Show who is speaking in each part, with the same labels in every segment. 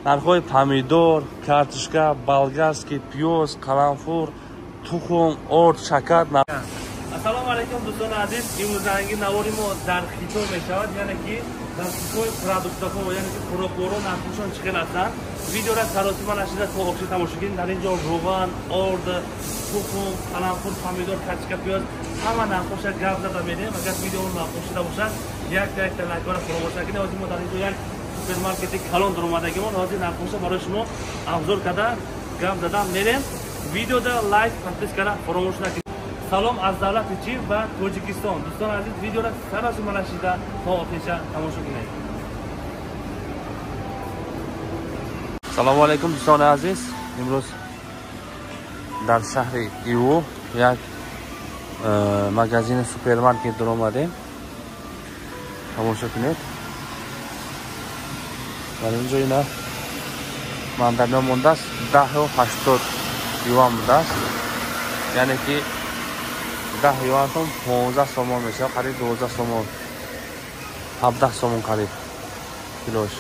Speaker 1: Нархҳои помидор, картошка, болгарский, пиёз, қаламфур, тухм, орд, шакар. Ассалому алайкум, дӯстони азиз. Имрӯзанги навори мо дар Хитой мешавад, яъне ки дар Хитой продуктҳо, яъне ки хӯрокворо нархҳошон чӣ хел ҳастанд. Видеора саросима нашида то охир тамошо кунед. Дар ин ҷо равған, орд, тухм, қаламфур, помидор, картошка, пиёз ҳама нархҳоша гап зада медиҳем. Агар видео маъқул шуда бошад, якта якта лайкҳоро фаромӯш накунед. Ҳозир мо дар ин ҷо як супермаркети калон даромадагимон. Ҳозир нархҳоша барои шумо обзор карда гап зада мерем. Видеода лайк, подпискара фаромӯш накунед. Салом аз давлати Чин ва Тоҷикистон. Дӯстони азиз, видеоро саросима нашида то охирша тамошо кунед. Салому алайкум, дӯстони азиз. Имрӯз дар шаҳри Иву як магазини супермаркет даромадем. Тамошо кунед. Дар ин ҷо ина мандарино мондааст, 10,80 юан будааст, яъне ки 10 юантон 15 сомон мешавад, қариб 12 сомон, 17 сомон қариб килош.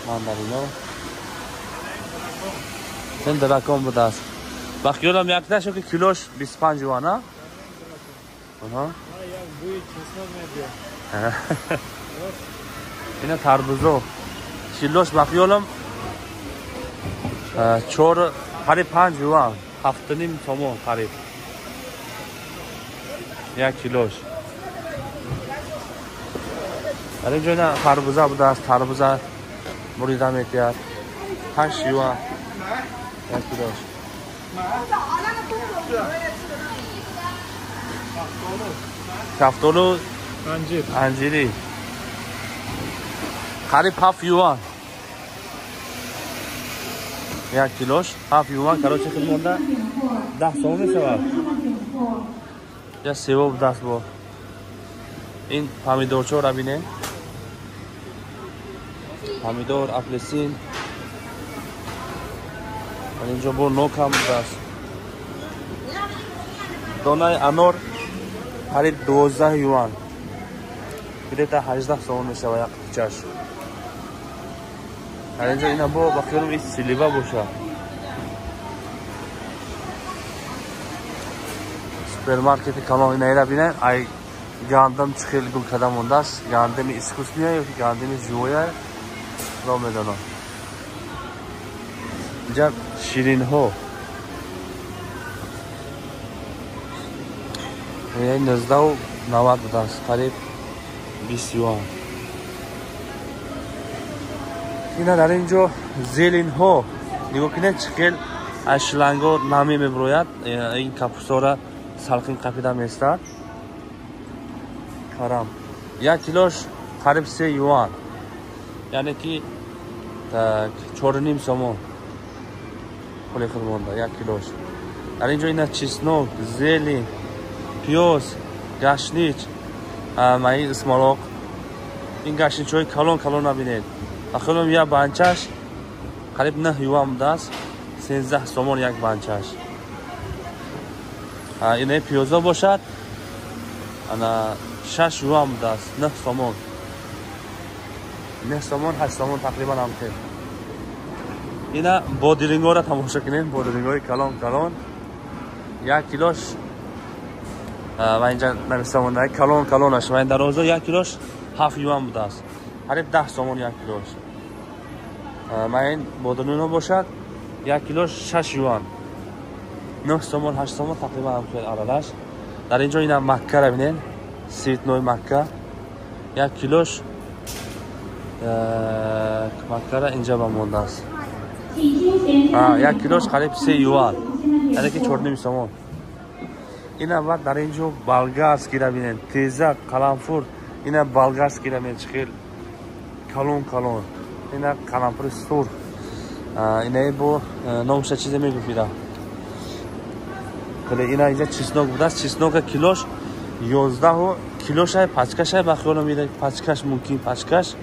Speaker 1: Мандарино ин дракон будааст. Ба хиёлам якташо ки килош 25 юан, а? Ина тарбузо килош ба хиёлам 4, қариб 5 юан, 7,5 сомон қариб як килош. Дар ин ҷо ина харбуза будааст, тарбуза бурида метиҳад, 8 юан як килош. Шафтолу анҷири қариб 7 юан як килош, 7 юан. Короче, хел монда 10 сомон мешавад. Я сево будааст. Бо ин помидорчоро бинем, помидор, апельсин. Дар ин ҷо бо нок ҳам будааст. Донаи анор қариб 12 юан, где-то 18 сомон мешавад як қутчаш. Дар ин ҷо ина бо ба хиёлам ин слива бошад. Супермаркети калон. Инаира бинем, ай гандам чӣ хел гул карда мондааст. Гандами искусственная ё ки гандами живоя ро медонам. Инҷа ширинҳо 19,90 будааст, қариб 20 юан. Ина дар ин ҷо зелинҳо нигоҳ кунед, чӣ хел аз шланго намӣ мебирояд. Ин капустора салқин қапида местад. Карам як килош қариб 3 юан, яъне ки 4,5 сомон пули худ монда як килош. Дар ин ҷо ина чеснок, зелень, пиёз, гашнич, маи исмалоқ. Ин гашничҳои калон калон набинед. Ахилом як банчаш қариб 9 юан будааст, 13 сомон як банчаш. Инаи пиёзо бошад, ана 6 юан будааст, 9 сомон. 9 сомон, 8 сомон тақрибан ҳамхел. Ина бодирингҳоро тамошо кунем, бодирингҳои калон калон. Як килош ва инҷа нависта монда калон калонаш ва ин дарозо як килош 7 юан будааст, қариб 10 сомон як килош. Ма ин бодирингҳо бошад, як килош 6 юан, 9 сомон, 8 сомон тақрибан ҳамхел аралаш. Дар ин ҷо ина маккара бинед, цветной макка як килош маккара инҷа ба мондааст. Як килош қариб 3 юан, яъне ки 4,5 сомон. Ина баъд дар ин ҷо болгарскийра бинед, тезак, қаламфур. Ина болгарскийра бинед, чӣ хел калон калон. Ина қаламфури сурх. Инаи бо номша чизе мегуфт ира. Ина инҷа чеснок будааст. Чеснока килош 11 килошай, пачкашай ба хиёлам ира пачкаш мумкин, пачкаш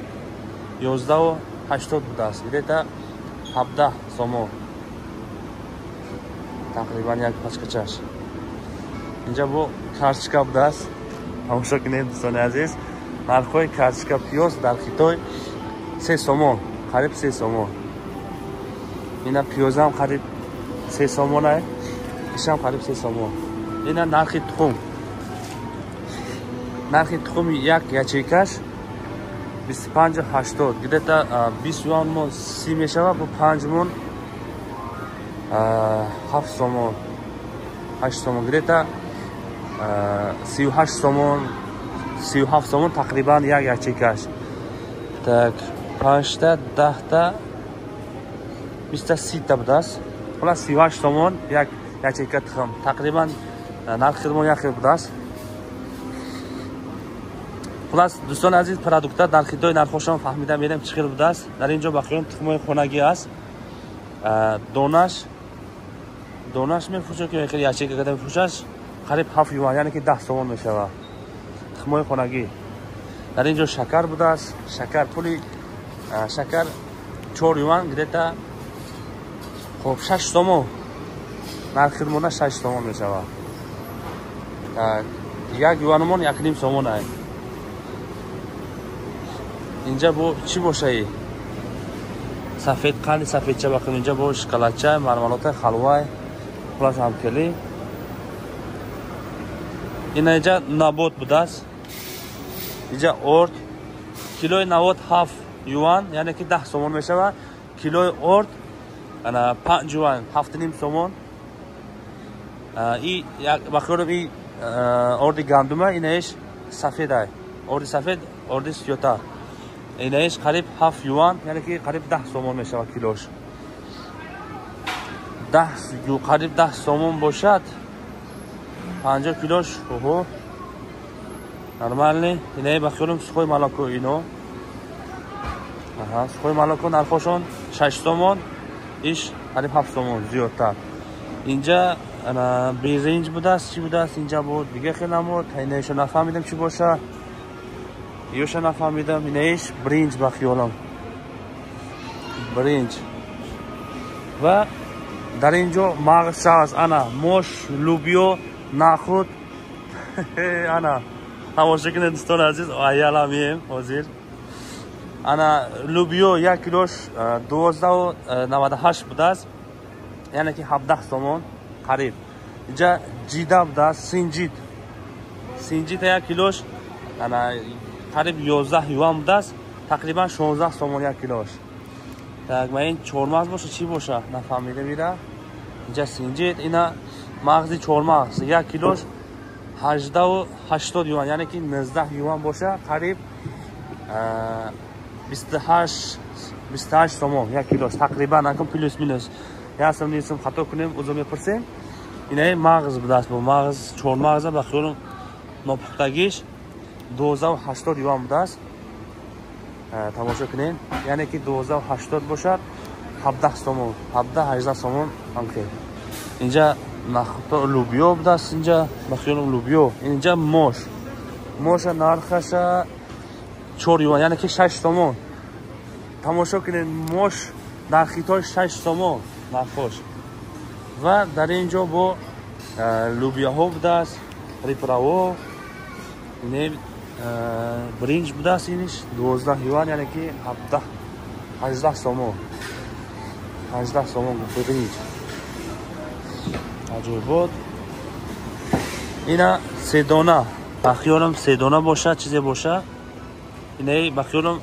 Speaker 1: 11,80 будааст, где-то 17 сомон тақрибан як пачкачаш. Инҷа бо картошка будааст. Тамошо кунед, дӯстони азиз, нархҳои картошка, пиёз дар Хитой 3 сомон. Қариб 3 сомон. Ина пиёзам қариб 3 сомон, ишам қариб 3 сомон. Ина нархи тухм. Нархи тухм як ячейкаш 25,80. Где-то 20 юан мон 30 мешава, бо 5 мон 7 сомон, 8 сомон, где-то 38 сомон, 37 сомон тақрибан як ячейкаш. Так, 5та, 10та, 20та, 30та будааст. Хулас 38 сомон як ячейка тухм. Тақрибан нархи хидмон як хел будааст. Хулас дӯстони азиз, продукта дар Хитой нархошон фаҳмида мерем чӣ хел будааст. Дар ин ҷо ба хиёлам тухмҳои хонагӣ аст. Донаш мефурӯшад ки хеле ячейка када мефурӯшад, қариб 7 юан, яъне ки 10 сомон мешавад. Тухмҳои хонагӣ. Дар ин ҷо шакар будааст. Шакар пули шакар 4 юан, где-то хоб 6 сомон. Нархи хидмона 6 сомон мешавад. Так, 1 юанмон 1.5 сомон ай. Инҷа бо чӣ бошаи? Сафед қанди сафедча бақим. Инҷа бо шоколадча, мармелода, халвай, хулас ҳамкелӣ. Ина инҷа набот будааст. Инҷа орд. Килои навот 7 юан, яъне ки 10 сомон мешавад. Килои орд ана 5 юан, 7.5 сомон. И ба хиёлам и орди гандума, инаиш сафедай. Орди сафед, орди сиётар. Инаиш қариб 7 юан, яъне ки қариб 10 сомон мешавад килош. 10 қариб 10 сомон бошад. 50 килош, охо. Нормальный. Инаи ба хиёлам сухой молоко ино. Аҳа, сухой молоко нархошон 6 сомон, иш қариб 7 сомон зиёдтар. Инҷа ана биринҷ будааст, чӣ будааст? Инҷа бо дига хел намуд, инаишо нафаҳмидам чӣ боша. Ёша нафаҳмидам. Инаиш биринҷ ба хиёлам. Биринҷ. Ва дар ин ҷо мағз аст. Ана мош, лубиё, нахуд. Ана тамошо кунед дӯстони азиз, аялам меем ҳозир. Ана лубиё 1 килош 12,98 будааст, яъне ки 17 сомон қариб. Инҷа ҷида будааст, синҷид. Синҷид 1 килош ана қариб 11 юан будааст, тақрибан 16 сомон 1 килош. Так, ма ин чормағз боша, чӣ боша? Нафаҳмида мира. Инҷа синҷид, ина мағзи чормағз 1 килош 18,80 юан, яъне ки 19 юан боша, қариб 28 сомон 1 килош тақрибан, акун плюс минус. Ясам нисм хато кунем, узо мепурсем. Инаи мағз будааст, бо мағз чормағза ба хиёлам нопухтагиш 12,80 юан будааст. Тамошо кунед, яъне ки 12,80 бошад, 17 сомон, 17-18 сомон ҳамхел. Инҷа нахуто лубиё будааст, инҷа ба хиёлам лубиё. Инҷа мош. Моша нархаша 4 юан, яъне ки 6 сомон. Тамошо кунед, мош дар Хитой 6 сомон нархош. Ва дар ин ҷо бо лубияҳо будааст, приправо, ине биринҷ будааст, иниш 12 юан, яъне ки 18 сомон. 18 сомон биринҷ. Аҷоибот. Ина седона, ба хиёлам седона бошад, чизе боша. Инаи ба хиёлам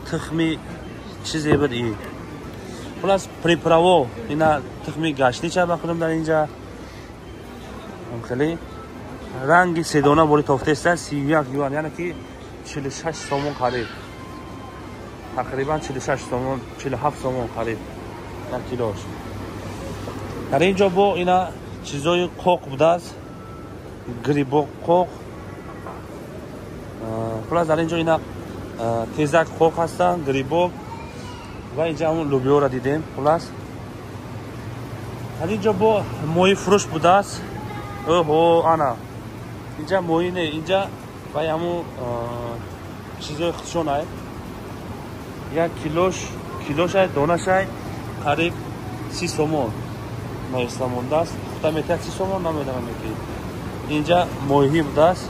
Speaker 1: тухми чизе буд и. Хулас приправо, ина тухми гаштнича ба худам дар инҷа. Хеле ранги седона бори тофтеста 31 юан, яъне ки 46 сомон қариб. Тақрибан 46 сомон, 47 сомон қариб як килош. Дар ин ҷо бо ина чизои қоқ будааст, грибок қоқ. Хулас дар ин ҷо ина тезак қоқ ҳастанд, грибок. Ва инҷа ҳамон лубиёро дидем. Хулас дар ин ҷо бо моҳи фурӯш будааст. Оҳо, ана инҷа моҳӣ не, инҷа вай ҳамон чизои худшон ай. Як килош ай, донаш ай қариб 30 сомон нависта мондааст. Пухта метиҳад 30 сомон, намедонам ки. Инҷа моҳӣ будааст.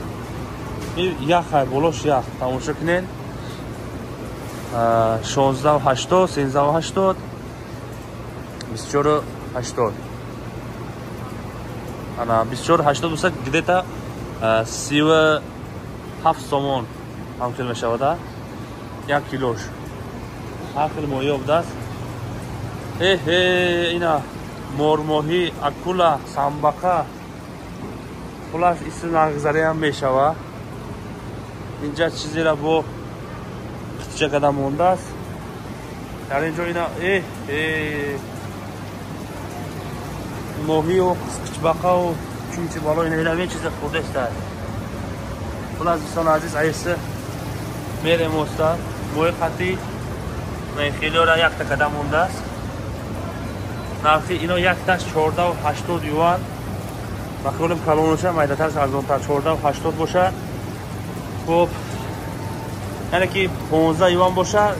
Speaker 1: Ин ях ай, болош ях. Тамошо кунед. 16,80, 13,80, 24,80. Ана 24,80 боса где-то 37 сомон ҳамхел мешавад, як килош. Ҳар хел моҳиҳо будааст. Эҳе, ина мормоҳӣ, акула, самбақа. Хулас исм нағзариам мешава. Инҷа чизера бо қитча када мондааст. Дар инҷо ина моҳию қисқичбақау чунчи бало ина ҳеламе чиза хурдестад. Хулас дӯстони азиз, айси мерем оста моҳи қатӣ хелиора якта када мондааст. Нархи ино якташ 14,80 юан. Ба хиёлам калон боша, майдатарш арзонтар 14,80 боша. Хуб, яъне ки 15 юан боша,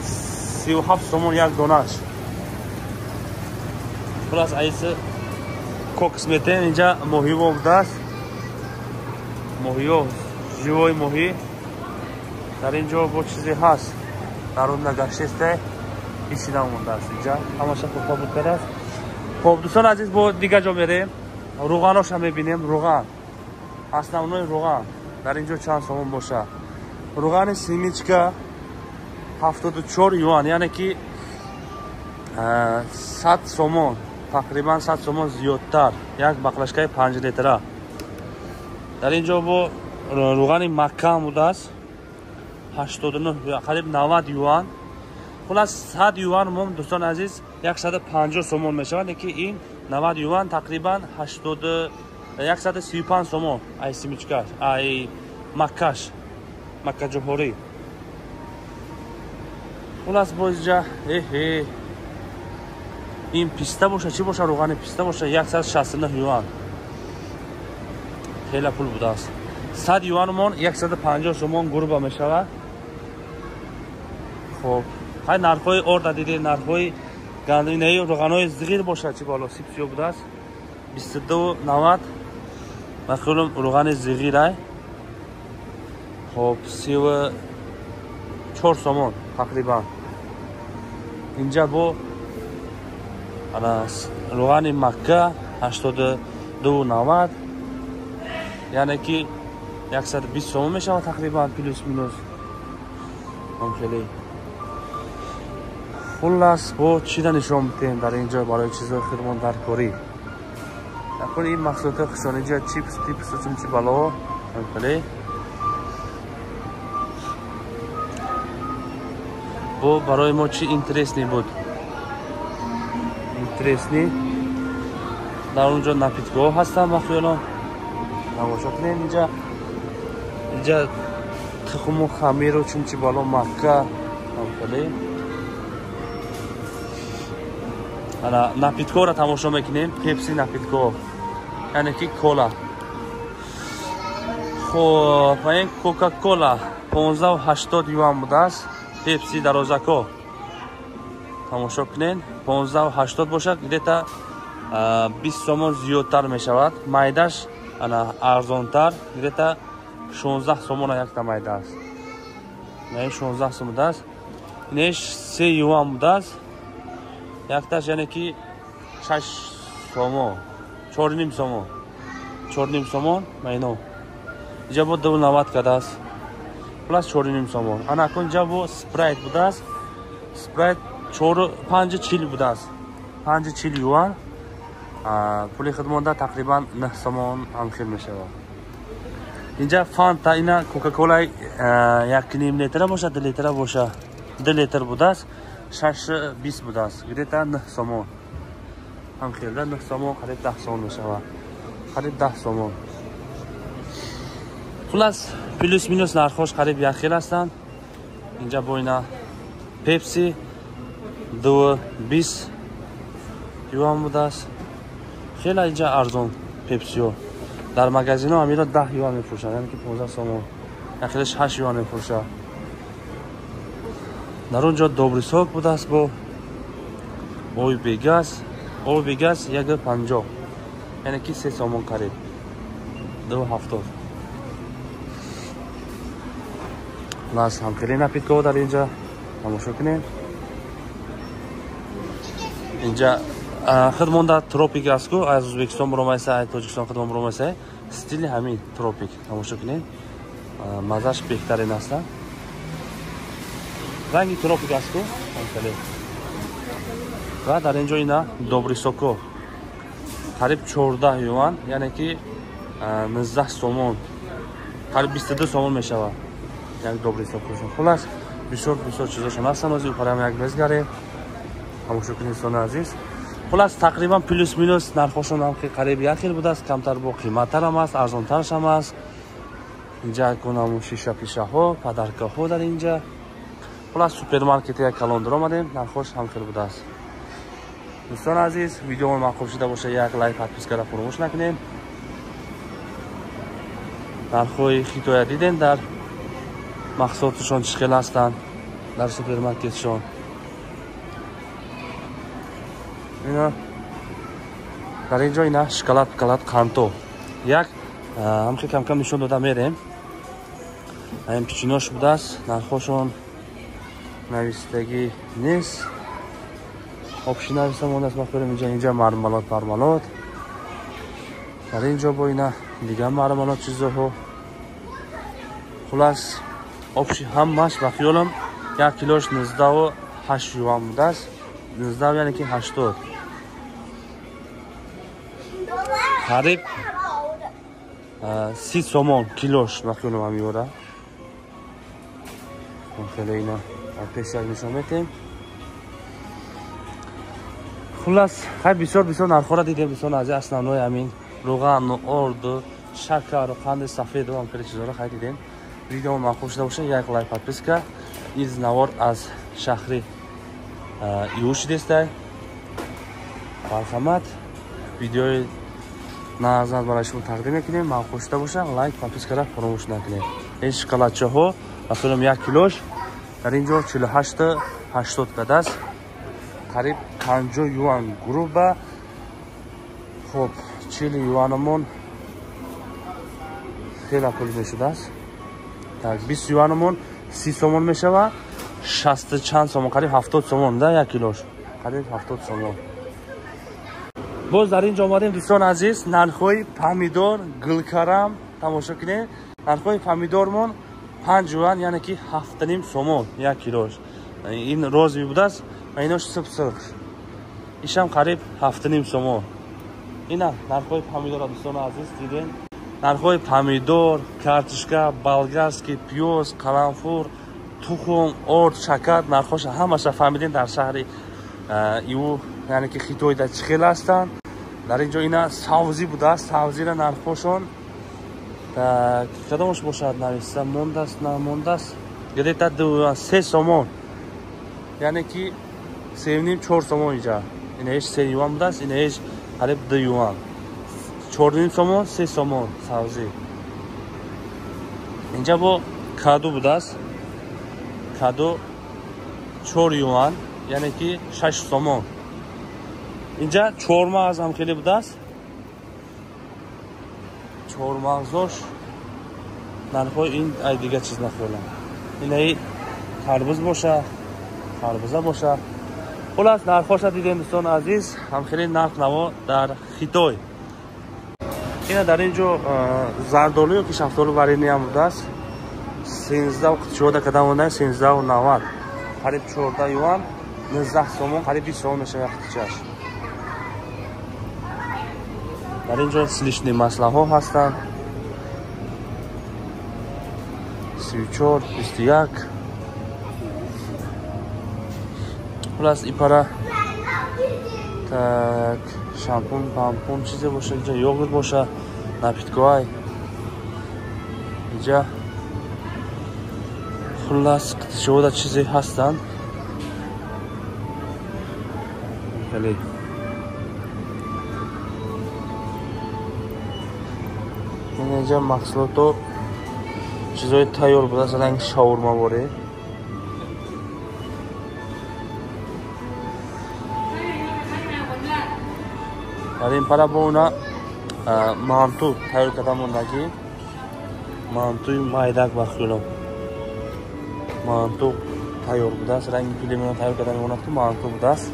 Speaker 1: 37 сомон як донаш. Хулас айси кокс метем. Инҷа моҳиҳо будааст. Моҳиҳо, живои моҳӣ. Дар ин ҷо бо чизе ҳаст. Дар он нагаштесте ҳечи намондааст инҷа. Ҳамаша хуб буд кардааст. Хуб, дӯстони азиз, бо дигар ҷо мерем. Рӯғаноша мебинем. Рӯған, основной рӯған дар ин ҷо чанд сомон боша? Рӯғани семечка 74 юан, яъне ки 100 сомон, тақрибан 100 сомон зиёдтар, як баклажкаи 5 литра. Дар ин ҷо бо рӯғани макка будааст 89, қариб 90 юан. Хулас 100 юан мом дӯстони азиз 150 сомон мешавад, ки ин 90 юан тақрибан 135 сомон. Ай семечкаш, ай маккаш, макка ҷумҳурӣ. Хулас боз инҷа эҳе ин писта боша, чӣ боша, рӯғани писта боша 169 юан. Хеле пул будааст. 100 юанмон 150 сомон гурба мешавад. Хуб, ҳай нархҳои орда дидед, нархҳои гандуминаи рӯғанои зиғир боша, чӣ бало сипсиё будааст 22,90. Ба хиёлам рӯғани зиғирай. Хуб, 34 сомон тақрибан. Инҷа бо ана рӯғани макка 82,90, яъне ки 120 сомон мешавад тақрибан, плюс минус. Хеле хуллас бо чида нишон медиҳем дар ин ҷо барои чизҳои худмон дар корӣ. Акун ин маҳсулоти хушон инҷа чипс, типс, чумчи бало. Хеле бо барои мо чи интересный буд? Интересный дар он ҷо напиткаҳо ҳастанд, ба хиёлам тамошо кунед. Инҷа тухму хамиру чумчи бало макка. Хеле ана напиткаҳоро тамошо мекунем. Пепси напиткаҳо, яъне ки кола. Хоб, ин кока-кола 15,80 юан будааст. Пепси дарозако тамошо кунед, 15,80 бошад, где-то 20 сомон зиёдтар мешавад. Майдаш ана арзонтар, где-то 16 сомона якта майда аст. Не 16 сом будааст. Инеш 3 юан будааст. Якташ, яъне ки 6 сомон, 4,5 сомон, 4,5 сомон майно. Инҷа бо 2,90 кардааст. Плюс 4,5 сомон. Ана акун инҷа бо спрайт будааст. Спрайт 5,40 будааст. 5,40 юан. Пули худмонда тақрибан 9 сомон ҳамхел мешавад. Инҷа фанта, ина кока-кола 1,5 литра боша, 2 литра боша, 2 литр будааст. 6,20 будааст, где-то 9 сомон. Ҳамхелда 9 сомон, қариб 10 сомон мешавад. Қариб 10 сомон. Хулас плюс минус нархҳош қариб якхел ҳастанд. Инҷа бо ина пепси 2,20 юан будааст. Хеле инҷа арзон пепсиҳо. Дар магазинҳо ҳамиро 10 юан мефурӯшанд, яъне ки 15 сомон. Якхелаш 8 юан мефурӯшад. Дар он ҷо добрый сок будааст бо оби бегаз. Оби бегаз 1,50, яъне ки 3 сомон қариб, 2,70. Хулас ҳамхеле напиткаҳо дар инҷа. Тамошо кунем. Инҷа хидмон дар тропик аст ку, аз Ӯзбекистон буромайса, аз Тоҷикистон хидмон буромайса, стили ҳамин тропик. Тамошо кунем. Мазаш беҳтарин аст. Ранги тропик аст ку, ва дар ин ҷо ина добри соко қариб 14 юан, яъне ки 19 сомон, қариб 22 сомон мешавад як добри сокошон. Хулас бисёр бисёр чизошон ҳастанд. Ҳозир парам як безгарем. Тамошо кунед дӯстони азиз. Хулас тақрибан плюс минус нархошон ҳам ки қариб як хел будааст, камтар бо қиматтарам аст, арзонтарашам аст. Инҷа кунам шиша пишаҳо, падаркаҳо дар инҷа. Хулас супермаркети як калон даромадем, нархош ҳам хел будааст. Дӯстони азиз, видеомон маъқул шуда бошад, як лайк, подпискаро фуромӯш накунед. Нархҳои Хитоя дидем, дар маҳсулоташон чӣ хел ҳастанд дар супермаркетшон. Ина дар ин ҷо ина шоколад, пикалад, қанто. Як ҳамхел кам-кам нишон дода мерем. Ин пичинош будааст, нархҳошон навистагӣ нест. Обши нависта мондааст. Ма хӯрем инҷа мармалот, пармалот. Дар ин ҷо бо ина дигар мармалот чизоҳо. Хулас обши ҳамаш ба хиёлам як килош 19,8 юан будааст. 19 яъне ки 80. Қариб 30 сомон килош ба хиёлам ҳам ёра. Хеле ина пеш як нишон метем. Хулас хай бисёр бисёр нархҳоро дидем дӯстони азиз. Основной ҳамин равғану орду, шакару қанди сафеду ҳам хеле чизҳоро хай дидем. Видео маъқул шуда бошад, як лайк, подписка. Из навор аз шаҳри Иуш дестай. Марҳамат, видеои назар барои шумо тақдим мекунем. Маъқул шуда бошад, лайк, подпискаро фаромӯш накунед. Ин шоколадчаҳо масалан як килош дар ин ҷо 48,80 кадааст. Қариб 50 юан груба. Хоб 40 юанамон хеле пул мешудааст. Так 20 юанамон 30 сомон мешавад. 60 чанд сомон, қариб 70 сомон да як килош. Қариб 70 сомон. Боз дар ин ҷо омадем дӯстони азиз, нархҳои помидор, гулкарам тамошо кунед. Нархҳои помидормон 5 юан, яъне ки 7,5 сомон як килош. Ин розовый будааст ва инош сип-сирх. Ишам қариб 7,5 сомон. Ина нархҳои помидорро дӯстони азиз дидем. Нархҳои помидор, картошка, болгарский пиёз, қаламфур, тухм, орд, шакар, нархҳоша ҳамаша фаҳмидем дар шаҳри Иу, яъне ки Хитойда чӣ хел ҳастанд. Дар ин ҷо ина савзӣ будааст, савзира нархҳошон кадомаш бошад нависта мондааст, намондааст. Где-то 3 сомон, яъне ки 3,5-4 сомон инҷа. Ина ҳеҷ 3 юан будааст, ина ҳеҷ қариб 2 юан. 4,5 сомон, 3 сомон савзӣ. Инҷа бо каду будааст. Каду 4 юан, яъне ки 6 сомон. Инҷа чормағз ҳам хеле будааст. Чормағзош нархҳои ин ай дигар чиз нахӯрам. Инаи тарбуз боша, харбуза боша. Хулас нархҳоша дидем дӯстони азиз, ҳам хеле нарх наво дар Хитой. Ина дар ин ҷо зардолу ё ки шафтолу варени ҳам будааст. 13,14 кадам монда, 13,90. Қариб 14 юан, 19 сомон, қариб 20 сомон мешавад яктичаш. Дар ин ҷо слишни маслаҳо ҳастанд. 34, 21. Хулас ипара так шампун, пампун чизе боша, инҷа йогурт боша, напиткоай. Инҷа хулас қитишода чизе ҳастанд. Хеле инҷа маҳсулото чизои тайёр будааст, ранги шаурма боре. Дар ин пара бо уна манту тайёр карда мондагӣ, мантуи майдак ба хиёлам. Манту тайёр будааст. Ранги пельмено тайёр карда мемонад, ки манту будааст.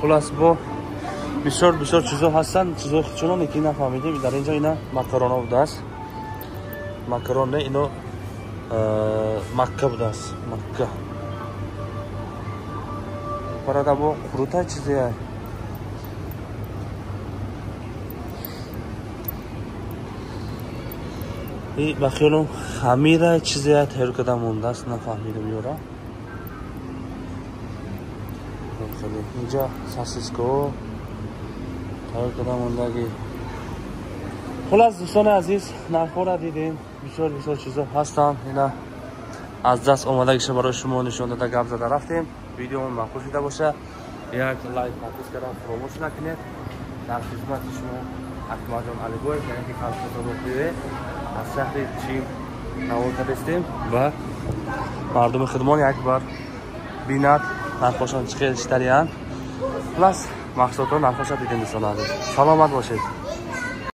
Speaker 1: Хулас, бо бисёр бисёр чизо ҳастанд, чизо чуноне ки нафаҳмидем. Дар инҷо ина макарона будааст. Макарон не, ино макка будааст, макка. Парада бо қурута чизе. И ба хиёлам хамира чизе тайёр карда мондааст, нафаҳмидам ёра. Инҷа сосискаҳо тайёр карда мондагӣ. Хулас, дӯстони азиз, нархҳоро дидем, бисёр бисёр чизо ҳастанд. Ина аз даст омадагиша барои шумо нишон дода, гап зада рафтем. Видеомон маъқул шуда боша, як лайк, подписка фаромӯш накунед. Дар хизмати шумо Акмалҷон Алибоев, яъне ки Калхозобод аз шаҳри Чин навор кардастем ва мардуми худмон як бар бинад нархошон чӣ хел читариянд. Хулас, маҳсулотро нархоша дидем, дӯстони азиз. Саломат бошед.